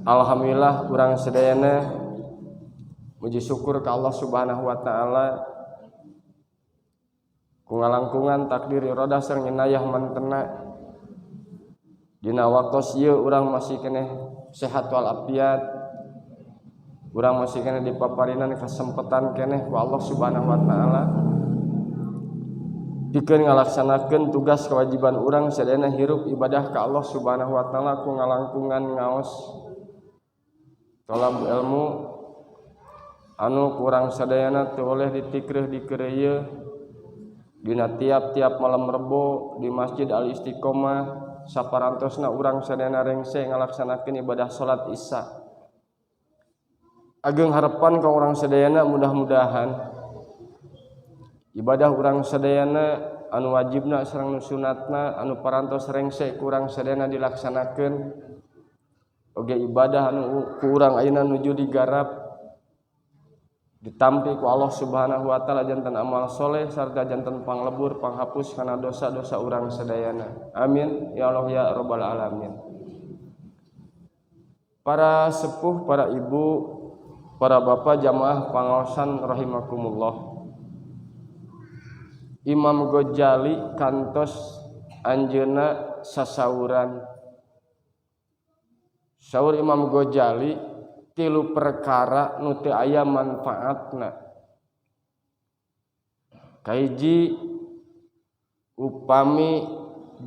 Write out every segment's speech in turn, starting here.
Alhamdulillah urang sadayana muji syukur ka Allah Subhanahu wa taala ku ngalangkungan takdir iradah sareng inayah mantena dina waktos ieu urang masih keneh sehat wal afiat, urang masih keneh dipaparinan kesempatan keneh ku Allah Subhanahu wa taala pikeun ngalaksanakeun tugas kewajiban urang sadayana hirup ibadah ka Allah Subhanahu wa taala ku ngalangkungan ngaos tolab ilmu anu kurang sadayana teu oleh ditikreuh dikeureuyeun dina tiap-tiap malam Rebo di Masjid Al Istiqomah saparantosna urang sadayana rengse ngalaksanakeun ibadah salat Isya. Ageng harapan ka urang sadayana mudah-mudahan ibadah urang sadayana anu wajibna sareng nu sunatna anu parantos rengse ku urang sadayana dilaksanakeun. Oge ibadah anu ku urang ayeuna nuju digarap ditampi ku Allah Subhanahu wa taala janten amal soleh sarta janten panglebur panghapus kana dosa-dosa urang sadayana. Amin ya Allah ya rabbal alamin. Para sepuh, para ibu, para bapak jamaah pangaosan rahimakumullah. Imam Ghazali kantos anjeunna sasauran. Saur Imam Ghazali tilu perkara nu teu aya manfaatna. Kahiji, upami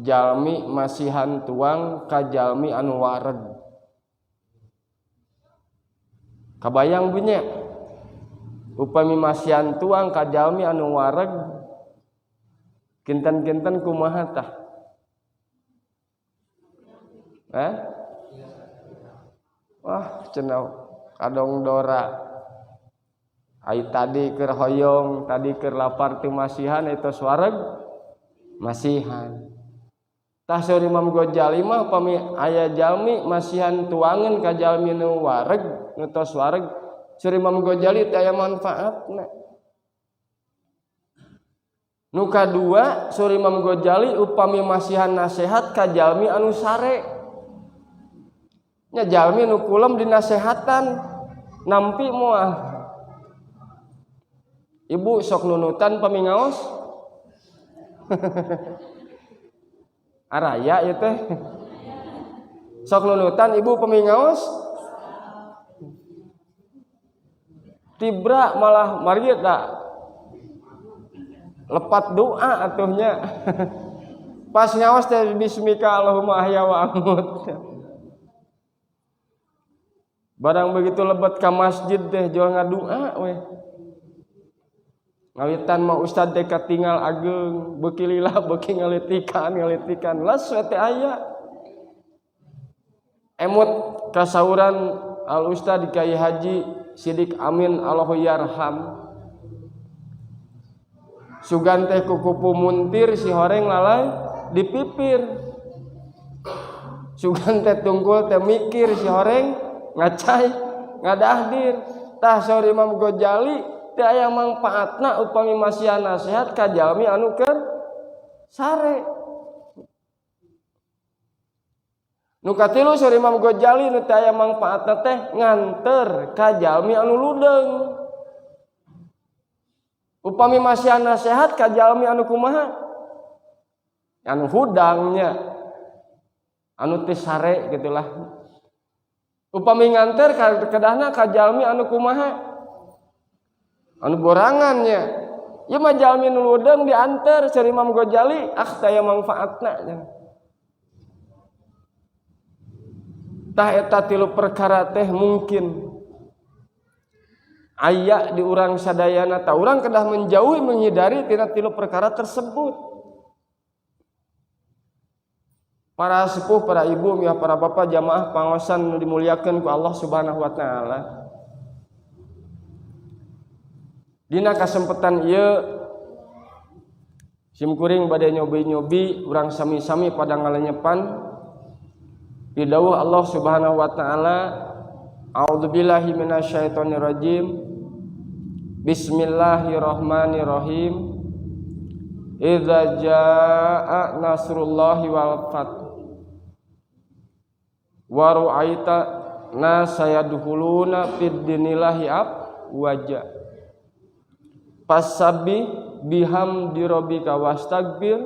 jalmi masihan tuang ka jalmi anu wareg. Kabayang bunya? Upami masihan tuang ka jalmi anu wareg kinten-kinten kumaha tah? Hah? Wah, cenah kadong dora. Ai tadi keur hoyong, tadi keur lapar teu masihan eta wareg masihan. Tah saur Imam Ghazali mah upami aya jalmi masihan tuangan ka jalmi nu wareg, nu tos wareg, saur Imam Ghazali teh aya manfaatna. Nu kadua saur Imam Ghazali upami masihan nasihat ka jalmi anu sare. Nya jalmi nu kulem dinasehatan nampi moal. Ibu sok nunutan pamingaos. Araya ieu teh. Sok nunutan ibu pamingaos. Tibra malah margi da lepat doa atuhnya. Pas ngaos teh bismika Allahumma ahya wa amut. Barang begitu lebet ka masjid teh jual ngadua we. Ngawitan mah ustad teh katingal ageung, beuki lila beuki ngalitikan ngalitikan las we teh aya. Emut kasauran al ustad Kiai Haji Sidik Amin Allahu yarham. Sugan teh kukupu muntir si horeng lalai dipipir. Sugan teh tungkul teh mikir si horeng ngacai ngadahdir. Tah saur Imam Ghazali teh aya mangfaatna upami masihan nasihat ka jalmi anu keur sare. Nu katilu saur Imam Ghazali nu teh aya mangfaatna teh nganter ka jalmi anu ludeung. Upami masihan nasihat ka jalmi anu kumaha? Anu hudangnya, anu teu sare gitulah. Upami nganter kedahna ka jalmi anu kumaha? Anu borangannya. Ieu mah jalmi nu ludeung dianter saur Imam Ghazali, ah teh aya mangfaatna. Tah eta tilu perkara teh mungkin aya di urang sadayana, tah urang kedah menjauhi menghindari tina tilu perkara tersebut. Para sepuh, para ibu, ya para bapak jamaah pangaosan nu dimuliakeun ku Allah Subhanahu wa taala. Dina kasempatan ieu sim kuring bade nyobi-nyobi urang sami-sami pada ngalenyepan pidawuh Allah Subhanahu wa taala. A'udzubillahi minasyaitonirrajim. Bismillahirrahmanirrahim. Idza jaa nasrullahi wal fath wa ra'aita nasa yadkhuluna fid dinillahi afwaja. Fasabbih bihamdi rabbika wastaghfir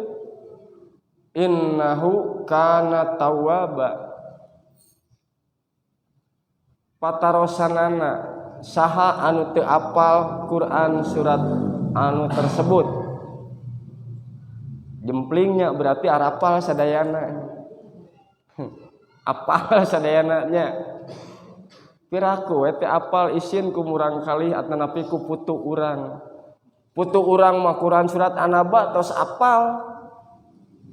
innahu kana tawwaba. Patarosanana saha anu teu apal Quran surat anu tersebut, jemplingnya berarti arapal sadayana, apal sadayana nya. Piraku we teu apal isin ku murang kalih atanapi ku putu urang. Putu urang mah Quran surat An-Naba tos apal,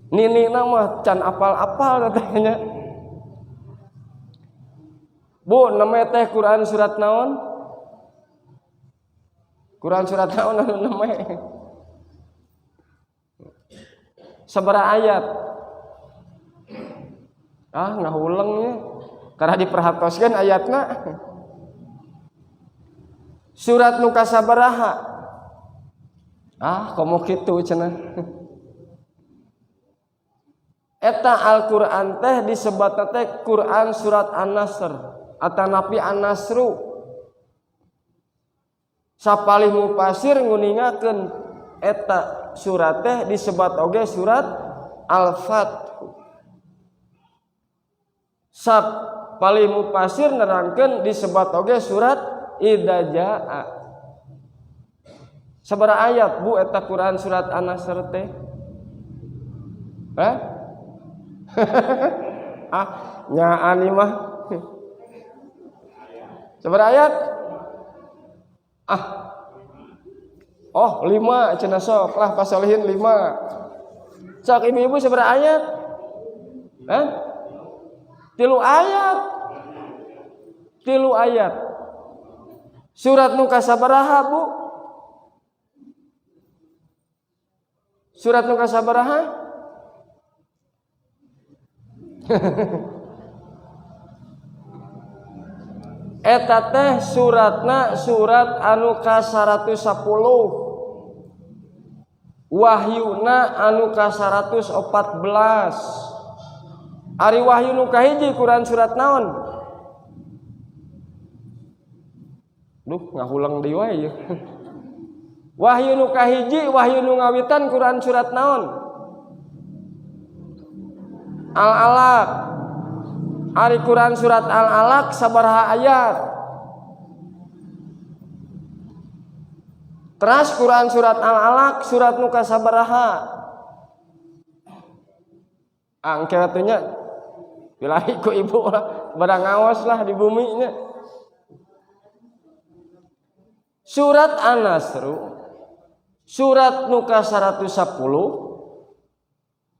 ninina mah can apal-apal katanya. Bu, namanya teh Quran surat naon? Quran surat naon anu namanya? Sabaraha ayat? Ah, ngahulengnya. Karena diperhatoskeun ayatna. Surat nu kasabaraha? Ah, komo kitu cenah. Eta Al-Qur'an teh disebatna teh Quran surat An-Nasr atanapi An-Nasru. Sapalih mufasir nguningakeun eta surat teh disebat oge surat Al-Fath. Sapalih mufasir nerangkeun disebat oge surat Idza Jaa. Sabaraha ayat Bu eta Quran surat An-Nasr teh? Hah? Ah, nyaan ieu mah. Sabaraha ayat? Ah. Oh, 5 cenah sok lah pasolihin 5. Sok ibu-ibu sabaraha ayat? Hah? 3 ayat. 3 ayat. Surat nu kasabaraha, Bu? Surat nu kasabaraha? Eta teh suratna surat anu ka-110, wahyuna anu ka-114. Ari wahyu nu kahiji Quran surat naon? Duh, ngahuleng deui wae ieu. Wahyu nu kahiji, wahyu nu ngawitan Quran surat naon? Al-Alaq. Ari Quran surat Al-Alaq sabaraha ayat? Teras Quran surat Al-Alaq surat nu kasabaraha? Angke atuh nya pilahi ku ibu lah, barang ngaos lah di bumi nya. Surat An-Nasr surat nu ka-110,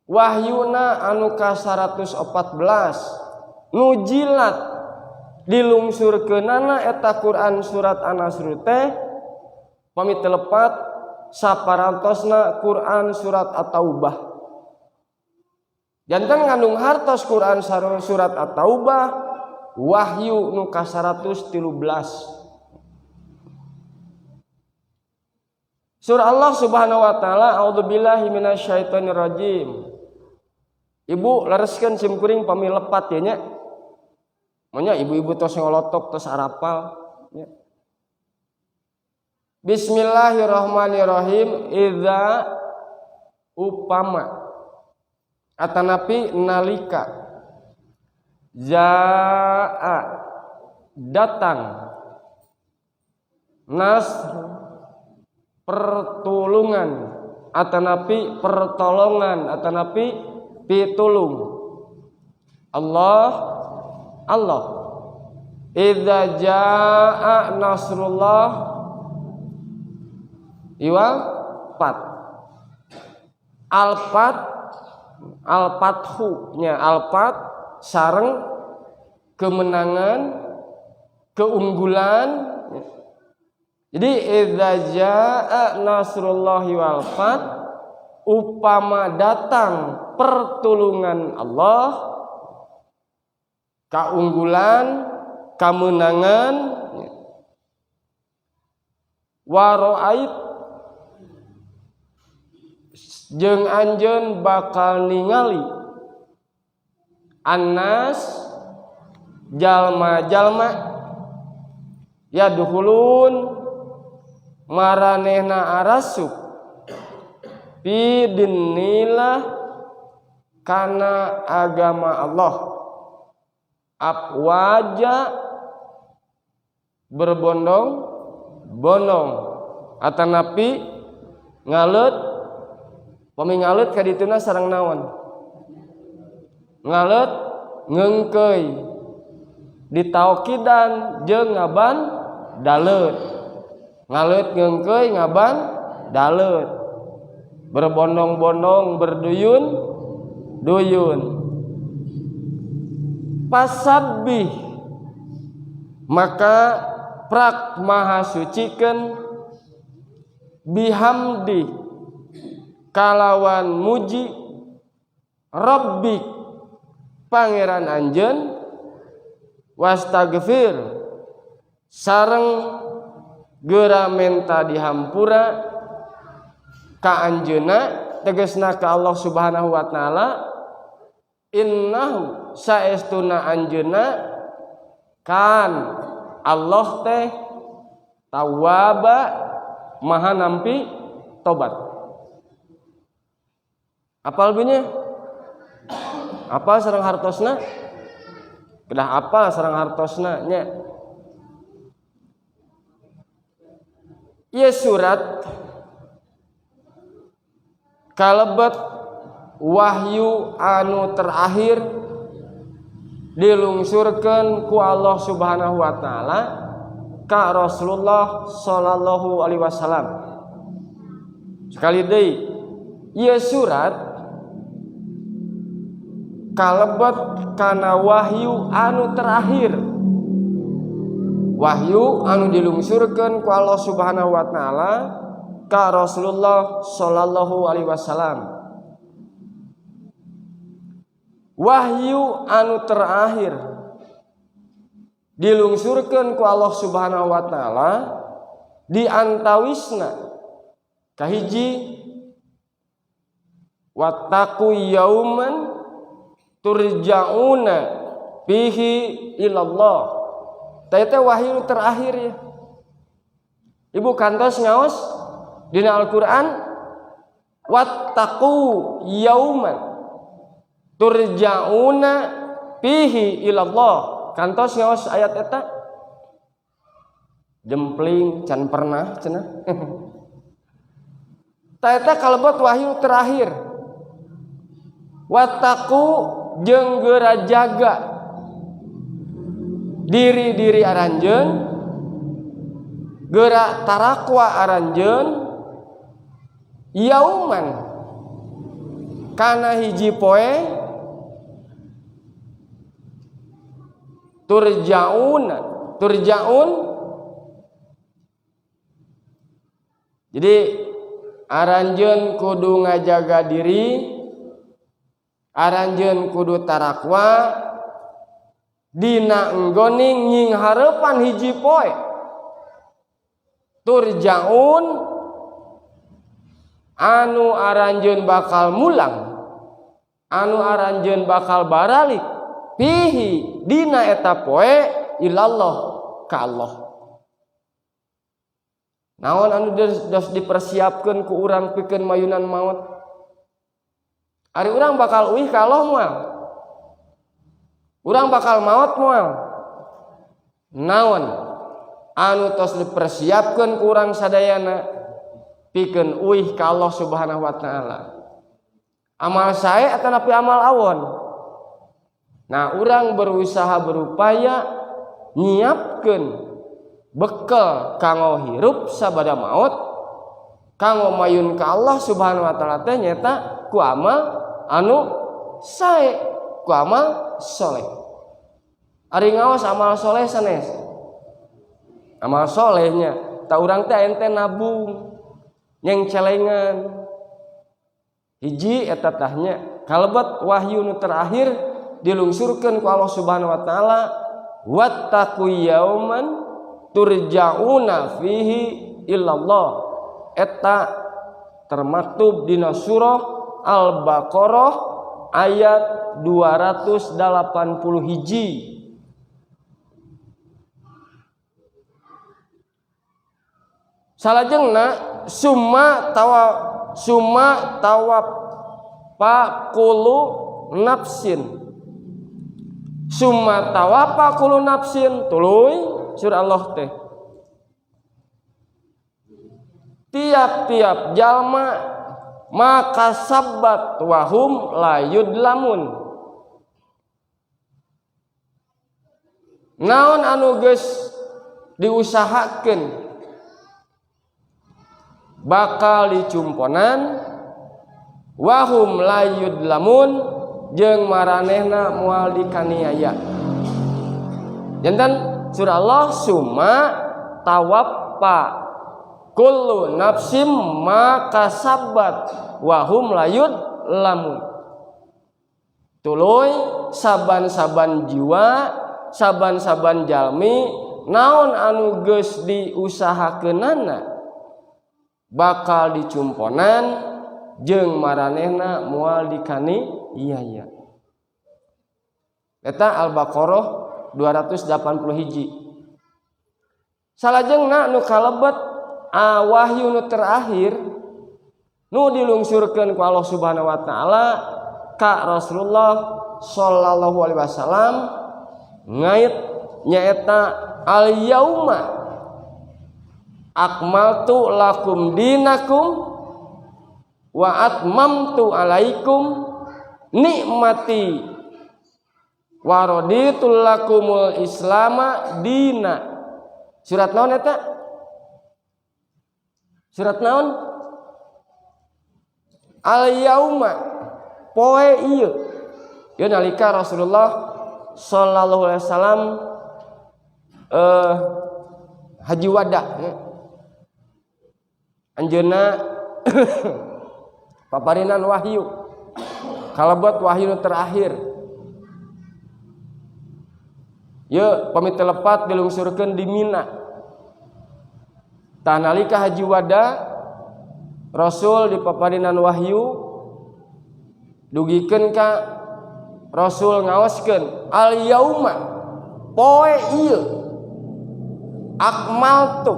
wahyuna anu ka-114, nu jilat dilungsurkeunana eta Quran surat An-Nasr teh pami teu lepat saparantosna Quran surat At-Taubah. Janten ngandung hartos Quran surat At-Taubah wahyu nu ka-113. Surah Allah Subhanahu wa taala, a'udzubillahi minasyaitonirrajim. Ibu lereskeun sim kuring pami lepat ya nya. Monya ibu-ibu tos ngolotok tos arapal nya. Bismillahirrahmanirrahim. Idza upama atanapi nalika jaa datang nas pertulungan atanapi pertolongan atanapi pitulung Allah Allah. Idza jaa nasrullah iwa fat al-fat al-fathu nya al-fat sareng kemenangan keunggulan. Jadi idza jaa nasrullahi wal fath, upama datang pertulungan Allah, keunggulan, kemenangan, wa ra'ait jeung anjeun bakal ningali annas jalma-jalma yadkhulun maranehna arasup fi dinillah kana agama Allah afwaja berbondong-bondong atanapi ngaleut pami ngaleut ka dituna sareng naon ngaleut ngeungkeuy ditaukidan jeung ngaban daleut ngaleut ngeungkeuy ngaban daleut berbondong-bondong berduyun duyun pasabbih maka prak maha sucikeun bihamdi kalawan muji rabbik pangeran anjeun wastagfir sareng geura menta dihampura ka anjeunna tegasna ka Allah Subhanahu wa taala innahu saestuna anjeunna kan Allah teh tawwaba maha nampi tobat. Apal bunyi? Apal sareng hartosna? Kedah apal sareng hartosna nya. Ieu surat kalebet wahyu anu terakhir dilungsurkeun ku Allah Subhanahu wa taala ka Rasulullah sallallahu alaihi wasallam. Sekali deui ieu surat kalebet kana wahyu anu terakhir, wahyu anu dilungsurkeun ku Allah Subhanahu wa taala ka Rasulullah sallallahu alaihi wasallam. Wahyu anu terakhir dilungsurkeun ku Allah Subhanahu wa taala di antawisna kahiji wattaqu yauman turja'una fihi ilallah. Tah eta wahyu terakhir ya. Ibu kantos ngaos dina Al-Qur'an wattaqu yauman turja'una fihi ilallah. Kantos ngaos ayat eta? Jempling can pernah cenah. Tah eta kalebet wahyu terakhir. Wattaqu jeung geura jaga diri-diri aranjeun, geura tarakwa aranjeun yauman kana hiji poe turja'una turja'un. Jadi aranjeun kudu ngajaga diri, aranjeun kudu tarakwa dina enggoning nying hareupan hiji poe turja'un anu aranjeun bakal mulang, anu aranjeun bakal baralik fihi dina eta poe ilallah ka Allah. Naon anu dos dipersiapkeun ku urang pikeun mayunan maot? Ari urang bakal uih ka Allah moal? Urang bakal maot moal? Naon anu tos dipersiapkeun ku urang sadayana pikeun uih ka Allah Subhanahu wa taala? Amal sae atanapi amal awon? Nah, urang berusaha berupaya nyiapkeun bekal kanggo hirup sabada maut, kanggo mayun ka Allah Subhanahu wa taala teh nyaeta ku amal anu sae, ku amal soleh. Ari ngaos amal soleh sanes? Amal solehnya tak urang teh ente nabung nyeng celengan hiji eta tahnya kalebet wahyu nu terakhir dilungsurkeun ku Allah Subhanahu wa taala wattaqu yauman turja'una fihi illallah. Eta termaktub dina surah Al-Baqarah ayat 280 hiji. Salajengna summa tawa summa tawaffa kullu nafsin. Summa tawaffa kullu nafsin tuluy surah Allah teh. Tiap-tiap jalma maka sabat wahum layudlamun. Naon anu geus diusahakeun bakal dicumponan wahum layudlamun jeung maranehna moal dikaniaya. Jantan surah Allah summa tawaffa kullu nafsim ma kasabat wahum layudlamun. Tuluy saban-saban jiwa, saban-saban jalmi naon anu geus diusahakeunana bakal dicumponan jeung maranehna moal dikani iya iya. Eta Al-Baqarah 280 hiji. Salajengna nu kalebet wahyu nu terakhir nu dilungsurkeun ku Allah Subhanahu wa taala ka Rasulullah sallallahu alaihi wasallam ngait nyaeta al yauma akmaltu lakum dinakum wa atmamtu alaikum nikmati wa raditu lakumul islama dina. Surat naon eta? Surat naon? Al yauma poe ieu. Ieu nalika Rasulullah sallallahu alaihi wasallam haji wada. Anjeunna paparinan wahyu. Kalebet wahyu terakhir. Ye pamit telepat dilungsurkeun di Mina. Tah nalika haji wada Rasul dipaparinan wahyu dugikeun ka Rasul ngaoskeun al yauma poe ieu akmaltu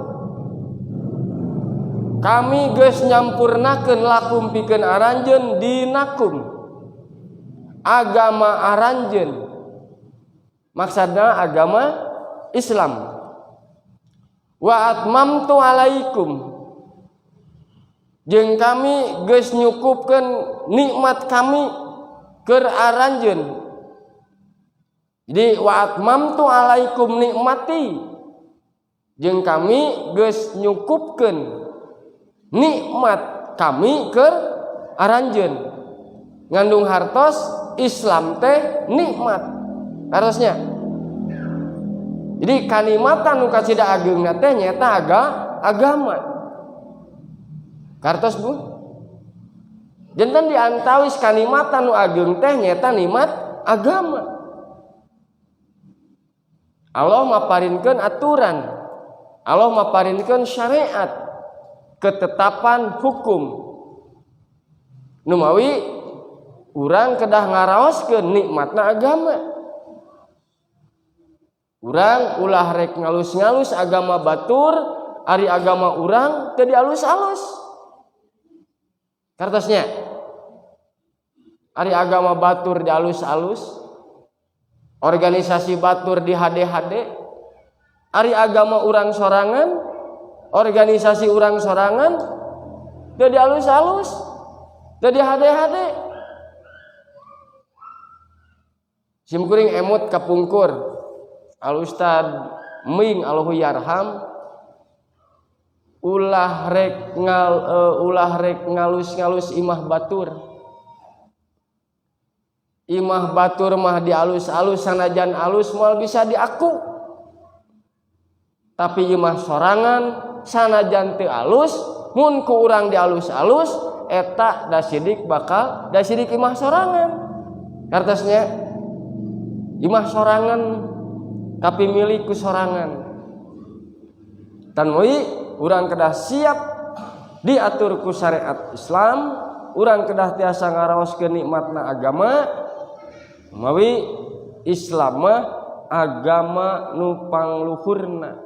kami geus nyampurnakeun lakum pikeun aranjeun dinakum agama aranjeun, maksudna agama Islam, wa atmamtu alaikum jeung kami geus nyukupkeun nikmat kami keur aranjeun. Jadi wa atmamtu alaikum nikmati jeung kami geus nyukupkeun nikmat kami keur aranjeun. Ngandung hartos Islam teh nikmat harusnya. Jadi kanikmatan nu kacida ageungna teh nyaeta agama. Kartos Bu. Janten diantawis kanikmatan nu ageung teh nyaeta nikmat agama. Allah maparinkeun aturan, Allah maparinkeun syariat, ketetapan hukum. Numawi urang kedah ngaraoskeun nikmatna agama. Urang ulah rek ngalus-ngalus agama batur, ari agama urang teu dialus-alus. Kartosnya. Ari agama batur dialus-alus, organisasi batur di HD-HD, ari agama urang sorangan, organisasi urang sorangan teu dialus-alus, teu di HD-HD. Sim kuring emut kapungkur Al Ustad Ming Allahu yarham ulah rek ulah rek ngalus-ngalus imah batur. Imah batur mah dialus-alus sanajan alus moal bisa diaku. Tapi imah sorangan sanajan teu alus mun ku urang dialus-alus eta da sidik bakal da sidik imah sorangan. Kartosnya imah sorangan tapi milik ku sorangan. Tanwi urang kedah siap diatur ku syariat Islam, urang kedah tiasa ngaraoskeun nikmatna agama. Mawi Islam mah agama nu pangluhurna.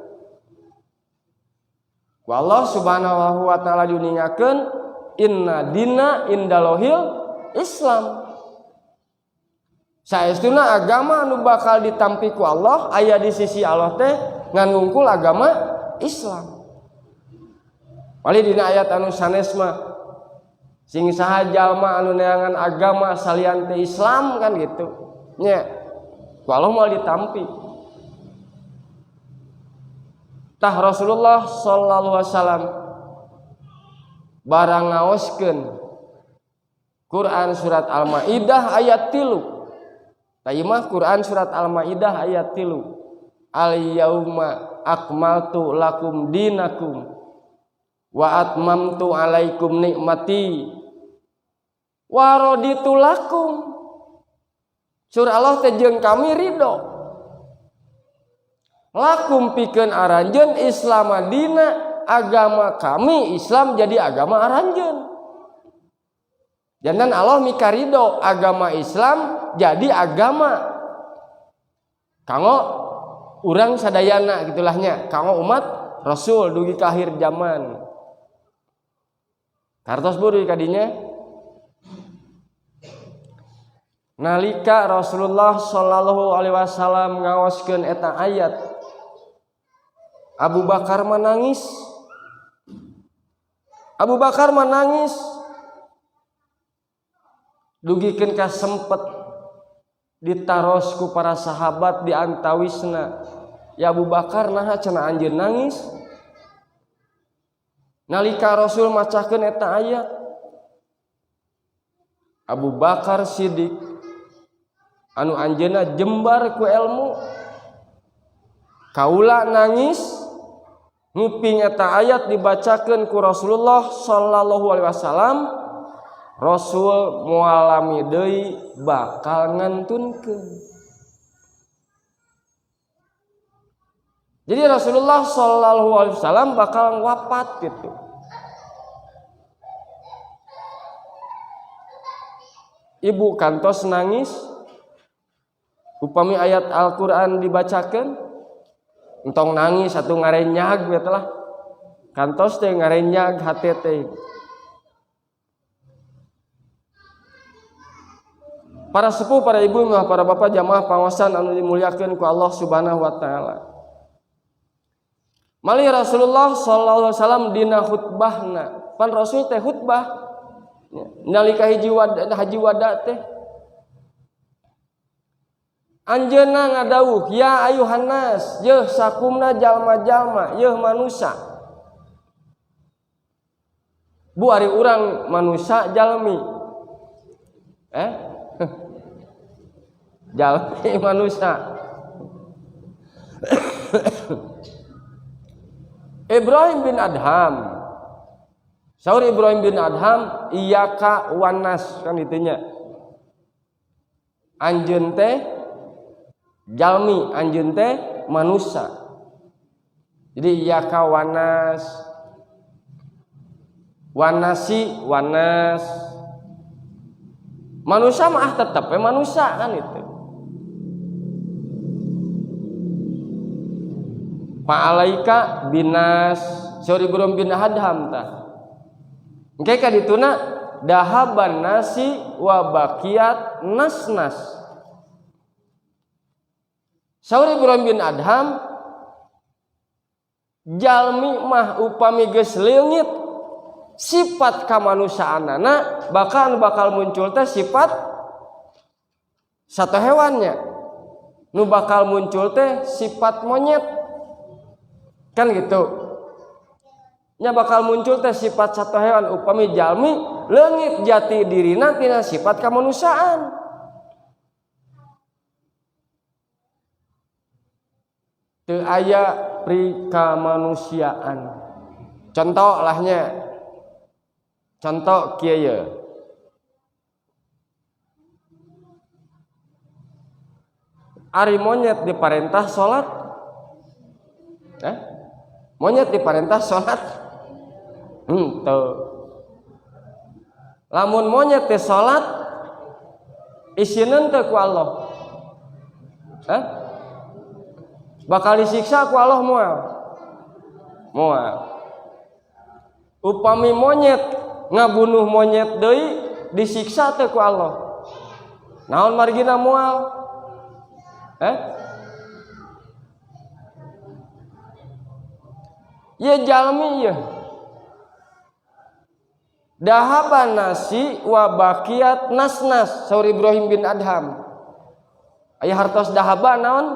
Ku Allah Subhanahu wa taala diuningakeun inna dina indalohil Islam. Saestuna agama anu bakal ditampi ku Allah aya di sisi Allah teh ngan ngungkul agama Islam. Wali dina ayat anu sanes mah sing saha jalma anu neangan agama salian teh Islam kan gitu nya. Ku Allah moal ditampi. Tah Rasulullah sallallahu alaihi wasallam barang ngaoskeun Quran surat Al-Maidah ayat 3. Tah ieu mah Quran surat Al-Maidah ayat 3. Al-yauma akmaltu lakum dinakum wa atmamtu alaikum nikmati wa raditu lakum. Surah Allah teh jeung kami ridho. Lakum pikeun aranjeun Islam dina agama kami Islam jadi agama aranjeun. Jantan Allah mikarido agama Islam jadi agama kanggo urang sadayana gitulahnya, kanggo umat Rasul dugi ka akhir zaman. Kartos buru kadinya. Nalika Rasulullah sallallahu alaihi wasallam ngaoskeun eta ayat, Abu Bakar menangis. Abu Bakar menangis. Dugikeun ka sempet ditaros ku para sahabat di antawisna. Ya Abu Bakar naha cenah anjeun nangis? Nalika Rasul macakeun eta ayat, Abu Bakar Siddiq anu anjeunna jembar ku ilmu, kaula nangis nguping eta ayat dibacakeun ku Rasulullah sallallahu alaihi wasallam. Rasul moal lami deui bakal ngantunkeun. Jadi Rasulullah sallallahu alaihi wasallam bakal wafat gitu. Ibu kantos nangis upami ayat Al-Qur'an dibacakeun, entong nangis atuh ngarenyag we lah. Kantos teh ngarenyag hate teh. Para sepuh, para ibu, para bapak jamaah pangosan anu dimuliakeun ku Allah Subhanahu wa taala. Mali Rasulullah sallallahu alaihi wasallam dina khutbahna. Pan Rasul teh khutbah nalika hiji wada, haji wada teh. Anjeunna ngadawuh, ya ayuhan nas, yeuh sakumna jalma-jalma, yeuh manusa. Bu ari urang manusa jalmi. Jalmi manusia. Ibrahim bin Adham. Saur Ibrahim bin Adham iyaka wanas kan itunya. Anjeun teh jalmi, anjeun teh manusia. Jadi iyaka wanas. Wanasi wanas. Manusia mah tetep we manusia kan itu. Fa'alaika binas. Saur Ibrahim bin Adham tah. Engke ka dituna dahaban nasi wa baqiyat nasnas. Saur Ibrahim bin Adham jalmi mah upami geus leungit sifat kamanusiaanana bahkan bakal muncul teh sifat satu hewannya. Nu bakal muncul teh sifat monyet. Kan gitu. Nya bakal muncul teh sifat satu hewan upami jalmi leungit jati dirina tina sifat kamanusiaan. Teu aya pri kamanusiaan. Contoh lahnya. Contoh kieu ye. Ari monyet diparentah salat. Monyet diparentah salat. Henteu. Lamun monyet teh salat isineun teu ku Allah? Hah? Bakal disiksa ku Allah moal? Moal. Upami monyet ngabunuh monyet deui disiksa teu ku Allah? Naon margina moal? Ye jalmi ye. Dahaban nasi wa baqiat nasnas saur Ibrahim bin Adham. Aya hartos dahaba naon?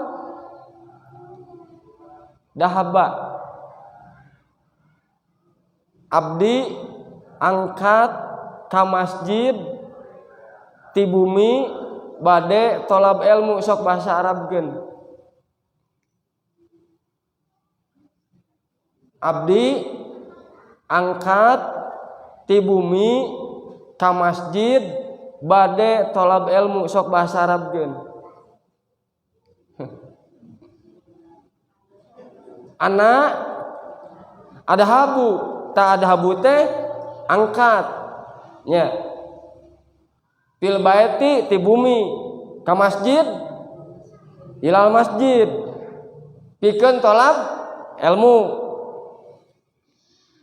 Dahaba. Abdi angkat ka masjid ti bumi bade tolab ilmu sok bahasa Arabkeun. Abdi angkat ti bumi ka masjid bade tolab ilmu sok bahasa Arabkeun. Anak ada habu, tak ada habu teh angkat nya. Fil baiti ti bumi ka masjid ilal masjid pikeun tolab ilmu.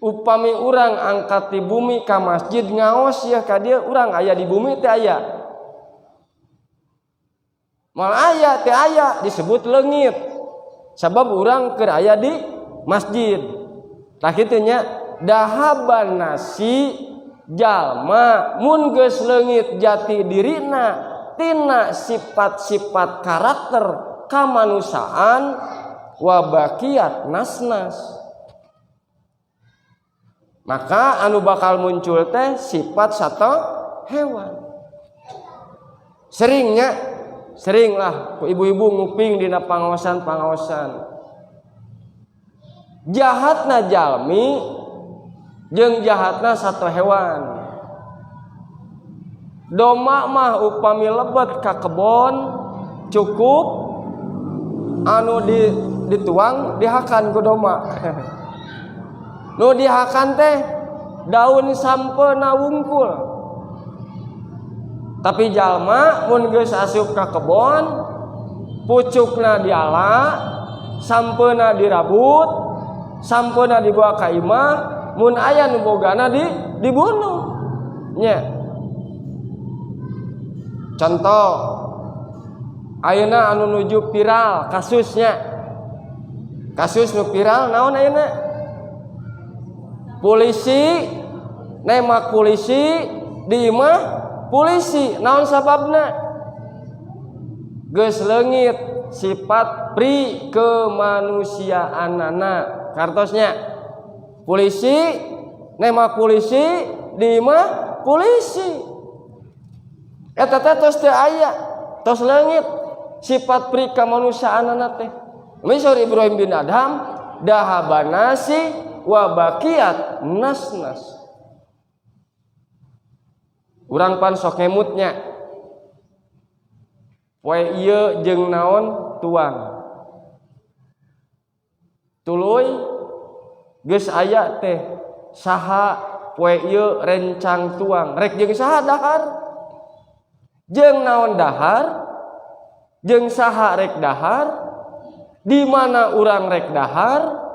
Upami urang angkat ti bumi ka masjid ngaos ya ka dieu urang aya di bumi teh aya. Moal aya teh aya disebut leungit. Sabab urang keur aya di masjid. Tah kitu nya dahaban nasi jalma mun geus leungit jati dirina tina sifat-sifat karakter kamanusiaan wa baqiat nasnas. Maka anu bakal muncul teh sifat satu hewan. Seringnya, seringlah ku ibu-ibu nguping dina pangaosan-pangaosan. Jahatna jalmi jeung jahatna satu hewan. Domba mah upami lebet ka kebon cukup anu dituang dihakan ku domba. Nu dihakan teh daun sampeuna wungkul. Tapi jalma mun geus asup ka kebon pucukna diala, sampeuna dirabut, sampeuna dibawa ka imah, mun aya nu bogana dibunuh. Nya. Contoh ayeuna anu nuju viral kasusnya. Kasus nu viral naon ayeuna? Polisi nembak polisi di imah polisi, naon sababna? Geus leungit sifat pri kemanusiaanana. Kartosnya polisi nembak polisi di imah polisi. Eta teh tos teu aya, tos leungit sifat pri kemanusiaanana teh. Misal Ibrahim bin Adham dahabanasi wa baqiat nasnas. Urang pan sok ngemutnya. Poe ieu jeung naon tuang. Tuluy geus aya teh saha poe ieu rencang tuang, rek jeung saha dahar? Jeung naon dahar? Jeung saha rek dahar? Di mana urang rek dahar?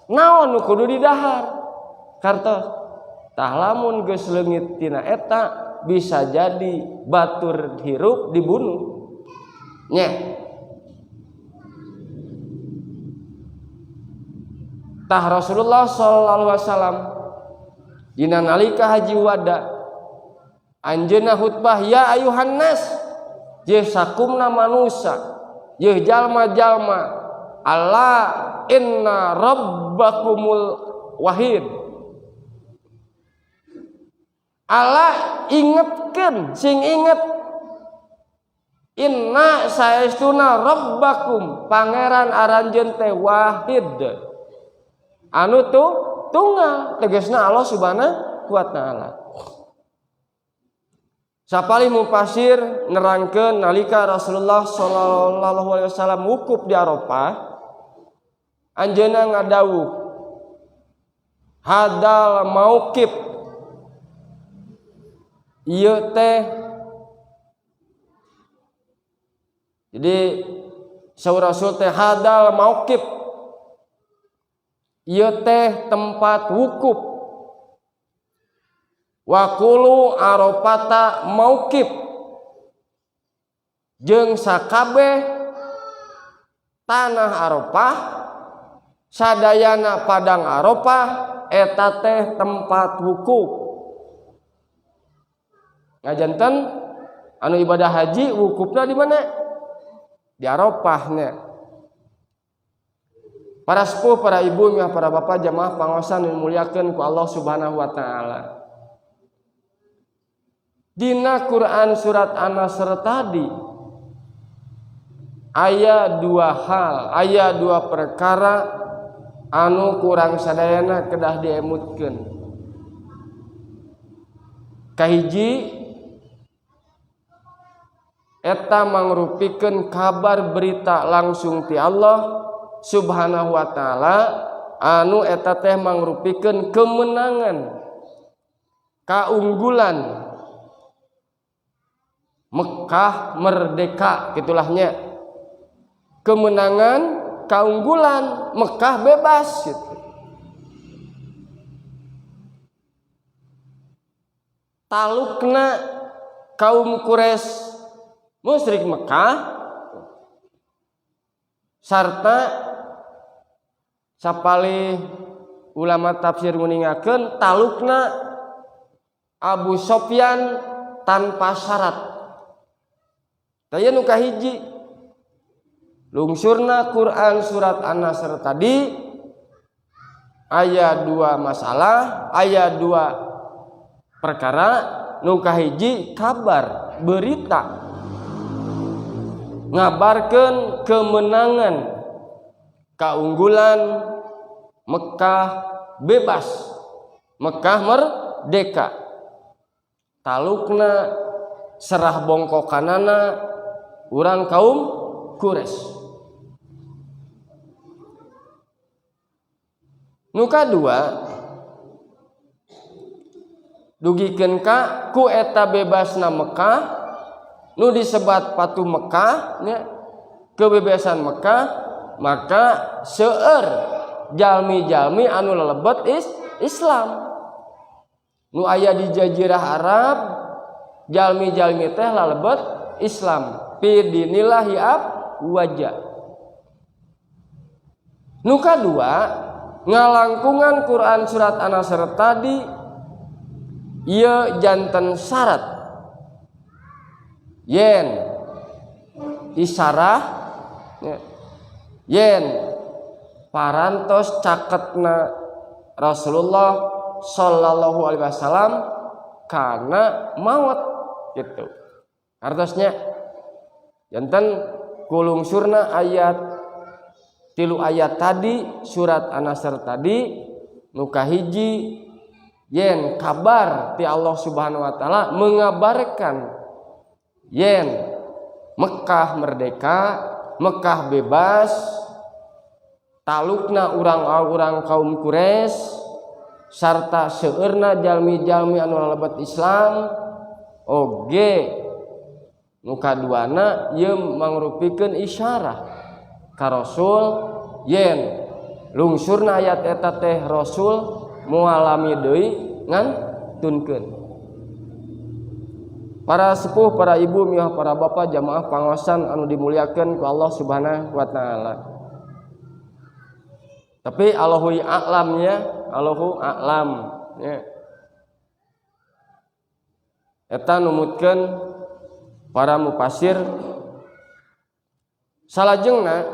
Naon nu kudu didahar? Kartos. Tah lamun geus leungit tina eta bisa jadi batur hirup dibunuh. Nya. Tah Rasulullah sallallahu alaihi wasallam dina nalika haji wada anjeunna khutbah ya ayuhan nas yeuh sakumna manusa yeuh jalma-jalma Allah inna rabbakumul wahid. Allah ingetkeun sing inget inna saestuna rabbakum pangeran aranjeun teh wahid anu tu tunggal tegasna Allah subhanahu wa taala. Sapalih mufasir nerangkeun nalika Rasulullah sallallahu alaihi wasallam wukuf di Arafah anjeunna ngadawuh hadal mauqif ieu teh. Jadi saur Rasul teh hadal mauqif ieu teh tempat wukuf. Wa kulu arafata mauqif, jeung sakabeh tanah Arafah sadayana padang Arafah eta teh tempat wukuf. Ngajanten anu ibadah haji wukufna di mana? Di Arafahnya. Para sepuh, para ibu, para bapak jamaah pangaosan nu dimuliakeun ku Allah Subhanahu wa taala. Dina Quran surat An-Nasr tadi aya dua hal, aya dua perkara anu kurang sadayana kedah diemutkeun. Kahiji, eta mangrupikeun kabar berita langsung ti Allah Subhanahu wa taala anu eta teh mangrupikeun kemenangan, kaunggulan Mekah merdeka gitulahnya. Kemenangan, keunggulan Mekah bebas gitu. Talukna kaum Quraisy musyrik Mekah sarta sapalih ulama tafsir nguningakeun talukna Abu Sofyan tanpa syarat. Taya nu kahiji lungsurna Quran surat An-Nasr tadi aya dua masalah, aya dua perkara. Nu kahiji kabar berita ngabarkeun kemenangan, keunggulan Mekah bebas, Mekah merdeka, talukna serah bongkokanana urang kaum Quraisy. Nu kadua dugikeun ka ku eta bebasna Mekah nu disebat patu Mekah nya, kebebasan Mekah, maka seueur jalmi-jalmi anu lelebet Islam nu aya di jazirah Arab, jalmi-jalmi teh lalebet Islam fi dinillahi afwaja. Nu kadua ngalangkungan Quran surat An-Nasr tadi ieu janten syarat yen isarah ya, yen parantos caketna Rasulullah sallallahu alaihi wasallam kana maut gitu. Artosnya janten kulungsurna ayat tilu ayat tadi surat An-Nasr tadi nu kahiji yen kabar ti Allah Subhanahu wa taala mengabarkan yen Mekah merdeka, Mekah bebas, talukna urang-urang kaum Quraisy sarta seueurna jalmi-jalmi anu lalebet Islam oge. Nu kaduana ieu mangrupikeun isyarah ka Rasul yen lungsurna ayat eta teh Rasul moal lami deui ngantunkeun. Para sepuh, para ibu, miah para bapak jamaah pangaosan anu dimuliakeun ku Allah Subhanahu wa taala. Tapi Allahu a'lamnya, Allahu a'lam ya. Eta numutkeun para mufasir. Salajengna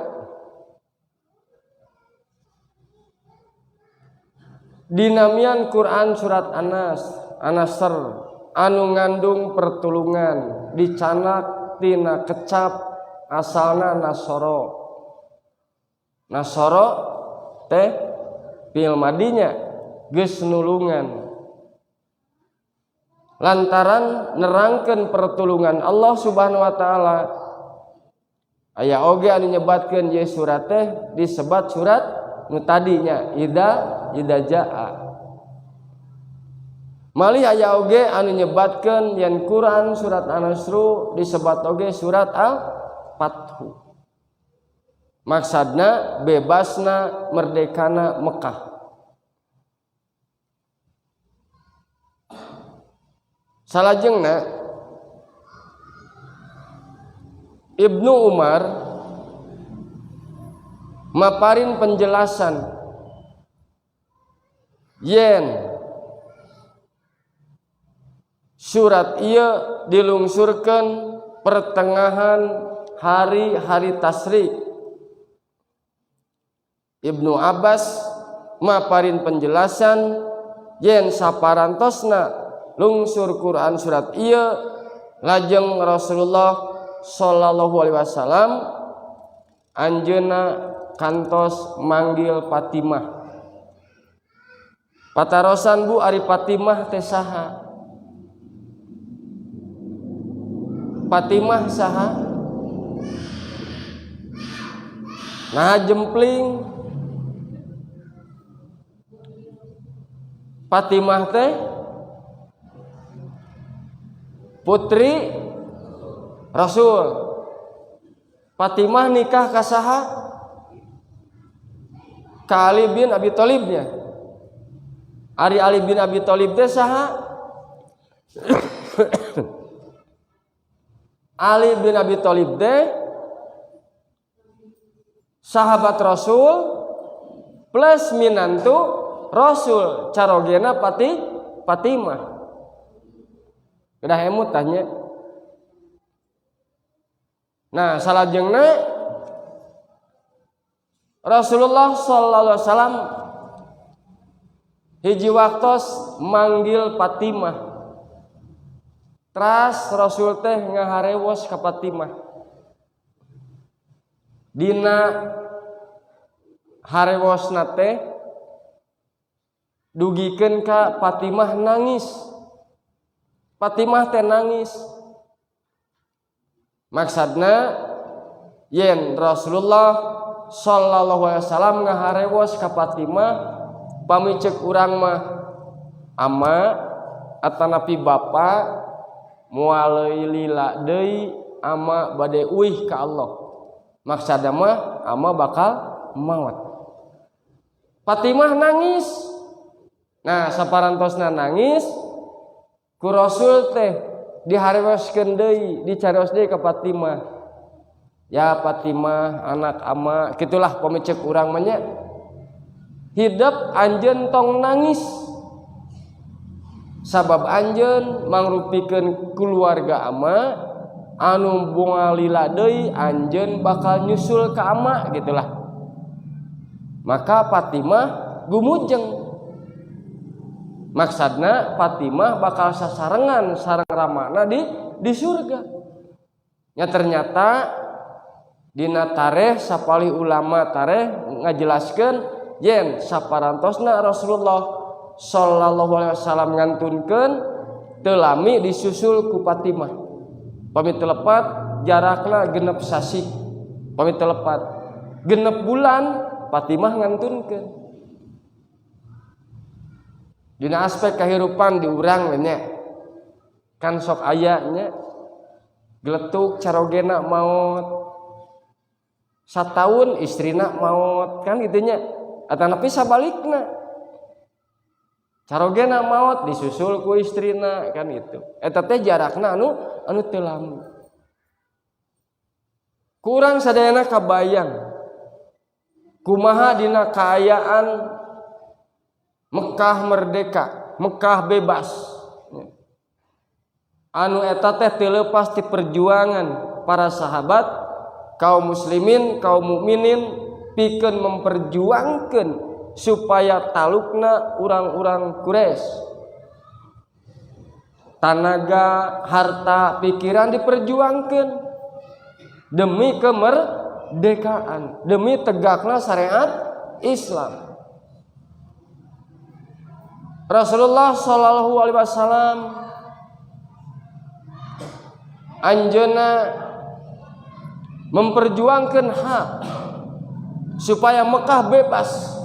dinamian Quran surat An-Nasr anu ngandung pertulungan dicanak tina kecap asalna nasoro. Nasoro teh fi'il madinya geus nulungan lantaran nerangkeun pertulungan Allah Subhanahu wa taala. Aya oge anu nyebatkeun ieu surat teh disebat surat nu tadinya idza jaa. Malih aya oge anu nyebatkeun yen Quran surat An-Nasr disebat oge surat Al-Fathu. Maksudna bebasna merdekana Mekah. Salajengna Ibnu Umar maparin penjelasan yen surat ieu dilungsurkeun pertengahan hari-hari tasyrik. Ibnu Abbas maparin penjelasan yen saparantosna lungsur Quran surat ieu lajeng Rasulullah sallallahu alaihi wasallam anjeunna kantos manggil Fatimah. Patarosan Bu, ari Fatimah teh saha? Fatimah saha? Nah jempling. Fatimah teh putri Rasul. Fatimah nikah ka saha? Ka Ali bin Abi Thalibnya. Ari Ali bin Abi Thalib teh saha? Ali bin Abi Thalib teh sahabat Rasul plus minantu Rasul, carogena Fatimah. Udah emut tanya. Nah, salajengna Rasulullah sallallahu alaihi wasallam hiji waktos manggil Fatimah. Teras Rasul teh ngaharewos ka Fatimah. Dina harewosna teh dugikeun ka Fatimah nangis. Fatimah teh nangis. Maksudna yen Rasulullah sallallahu alaihi wasallam ngaharewos ka Fatimah, pami ceuk urang mah ama atanapi bapa moal lila deui ama bade uih ka Allah. Maksudna mah ama bakal maot. Fatimah nangis. Nah, saparantosna nangis ku Rasul teh diharewoskeun deui, dicarios deui ka Fatimah. Ya Fatimah, anak ama, gitulah pamicek urang mah nya. Hidup anjeun tong nangis. Sabab anjeun mangrupikeun keluarga ama anu bunga lila deui anjeun bakal nyusul ka ama gitulah. Maka Fatimah gumujeng. Maksudna Fatimah bakal sasarengan sareng ramana di surga. Ya ternyata dina tareh sapalih ulama tareh ngajelaskeun yen saparantosna Rasulullah sallallahu alaihi wasallam ngantunkeun teu lami disusul ku Fatimah. Pami teu lepat jarakna genep sasih. Pami teu lepat genep bulan Fatimah ngantunkeun. Dina aspek kehidupan di urang nya kan sok aya nya geletuk carogena maot sataun istrina maot kan gitu nya, atanapi sabalikna carogena maot disusul ku istrina kan gitu. Eta teh jarakna anu teu lami. Kurang sadayana kabayang kumaha dina kaayaan Mekah merdeka, Mekah bebas. Anu eta teh teu leupas ti perjuangan para sahabat, kaum muslimin, kaum mukminin pikeun memperjuangkeun supaya talukna urang-urang Quraisy. Tanaga, harta, pikiran diperjuangkeun demi kemerdekaan, demi tegakna syariat Islam. Rasulullah sallallahu alaihi wasallam anjeunna memperjuangkan hak supaya Mekah bebas.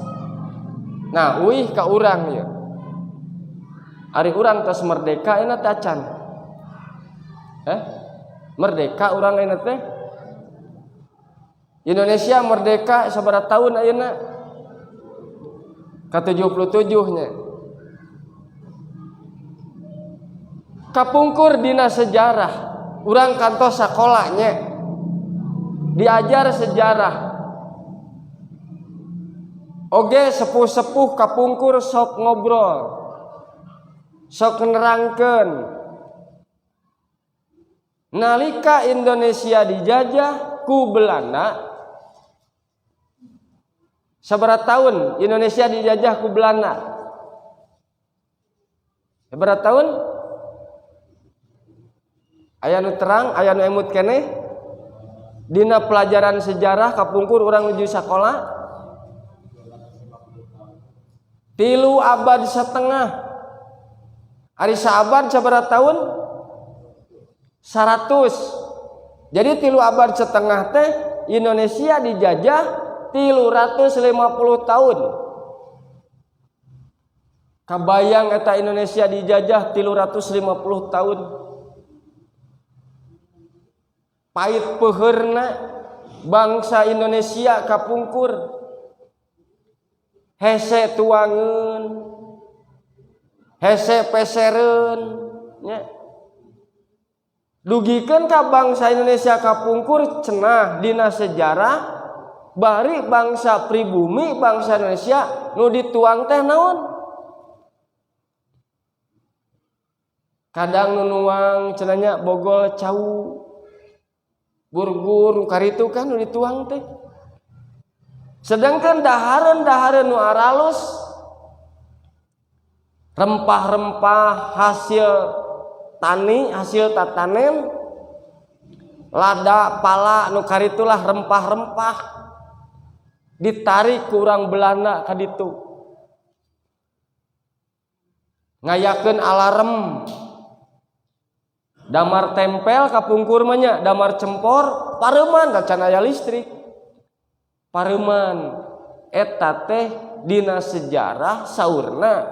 Nah, uih ka urang ya. Ari urang tos merdeka ayeuna teh acan. Merdeka urang ayeuna teh. Indonesia merdeka sabaraha tahun ayeuna? Ka 77 nya. Kapungkur dina sejarah urang kantos sakolanya diajar sejarah oge sepuh-sepuh kapungkur sok ngobrol sok nerangkeun nalika Indonesia dijajah ku Belanda. Sabaraha tahun Indonesia dijajah ku Belanda? Sabaraha tahun? Aya nu terang, aya nu emut keneh? Dina pelajaran sejarah kapungkur urang nuju sakola 3,5 abad. Ari saabad sabaraha tahun? 100. Jadi 3,5 abad teh Indonesia dijajah 350 tahun. Kabayang eta Indonesia dijajah 350 tahun. Pait peuheurna bangsa Indonesia kapungkur. Hese tuangeun, hese pesereun nya. Dugikeun ka bangsa Indonesia kapungkur cenah dina sejarah bari bangsa pribumi bangsa Indonesia nu dituang teh naon? Kadang nu nuang cenah nya bogol cau burgur nu karitu kan nu dituang teh. Sedangkan dahareun-dahareun nu aralus rempah-rempah hasil tani, hasil tatanen, lada, pala nu karitulah rempah-rempah ditarik ku urang Belanda ka ditu. Ngayakeun alarm damar tempel kapungkur mah nya, damar cempor pareuman da can aya listrik. Pareuman eta teh dina sejarah saurna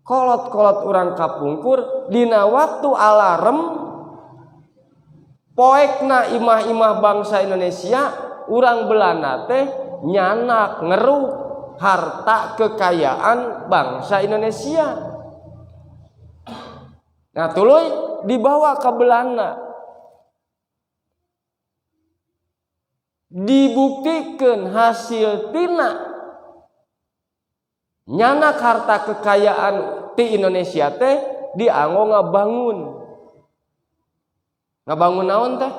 kolot-kolot urang kapungkur dina waktu alarm poekna imah-imah bangsa Indonesia urang Belanda teh nyanak ngeruk harta kekayaan bangsa Indonesia. Nah tuluy dibawa ke Belanda. Dibuktikan hasil tina nyanak harta kekayaan ti Indonesia teh dianggo ngabangun. Ngabangun naon teh?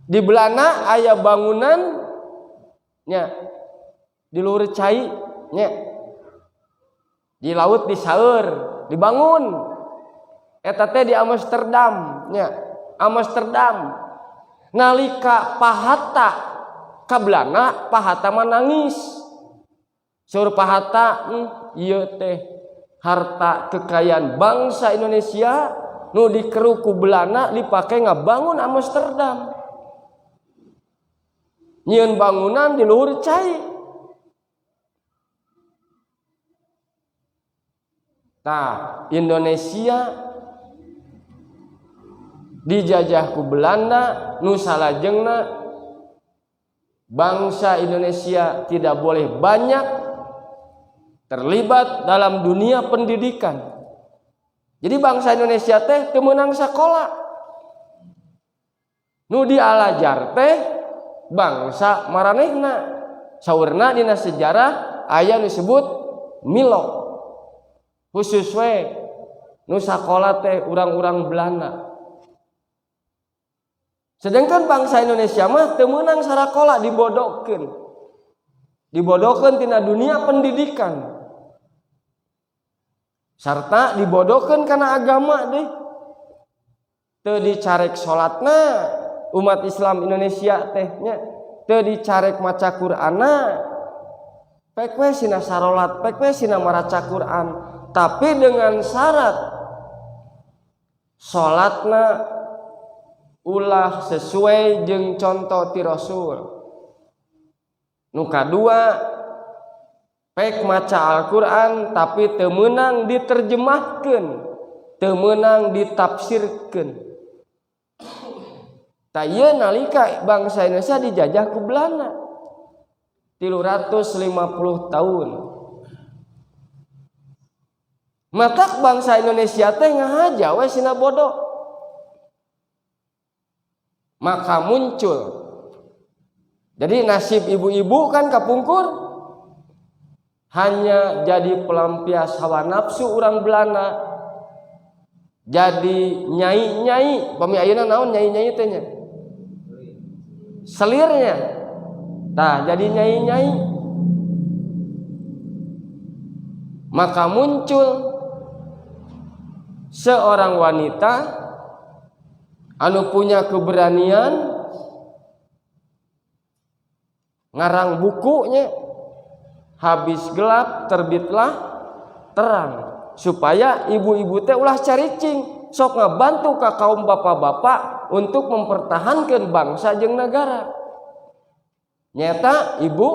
Di Belanda aya bangunan nya di luhur cai nya. Di laut di saeur dibangun. Eta teh di Amsterdam nya. Amsterdam. Nalika Pak Hatta ka Belanda, Pak Hatta mah nangis. Saur Pak Hatta, ieu teh harta kekayaan bangsa Indonesia nu dikeruk ku Belanda dipake ngabangun Amsterdam. Nyieun bangunan di luhur cai. Tah, Indonesia dijajah ku Belanda nu salajengna bangsa Indonesia tidak boleh banyak terlibat dalam dunia pendidikan. Jadi bangsa Indonesia teh teu meunang sakola. Nu dialajar teh bangsa maranehna. Saurna dina sejarah aya nu disebut Milo. Khusus we nu sakola teh urang-urang Belanda. Sedangkan bangsa Indonesia mah teu meunang sarakola, dibodohkeun. Dibodohkeun tina dunia pendidikan. Sarta dibodohkeun kana agama deh. Teu dicarek salatna umat Islam Indonesia teh nya, teu dicarek maca Qur'anna. Pek we sina sarolat, pek we sina maraca Qur'an, tapi dengan syarat salatna ulah sesuai jeung contoh ti Rasul. Nu kadua, pek maca Al-Qur'an tapi teu meunang diterjemahkeun, teu meunang ditafsirkeun. Tah ieu nalika bangsa Indonesia dijajah ku Belanda 350 tahun. Matak bangsa Indonesia teh ngahaja we sina bodoh. Maka muncul. Jadi nasib ibu-ibu kan kapungkur hanya jadi pelampias hawa nafsu orang Belanda. Jadi nyai-nyai, pami ayeuna naon nyai-nyai teh nya? Selirnya. Tah, jadi nyai-nyai. Maka muncul seorang wanita anu punya keberanian ngarang bukunya, habis gelap terbitlah terang, supaya ibu-ibu teh ulah caricing, sok ngabantu ka kaum bapak-bapak untuk mempertahankan bangsa jeung negara. Nyata Ibu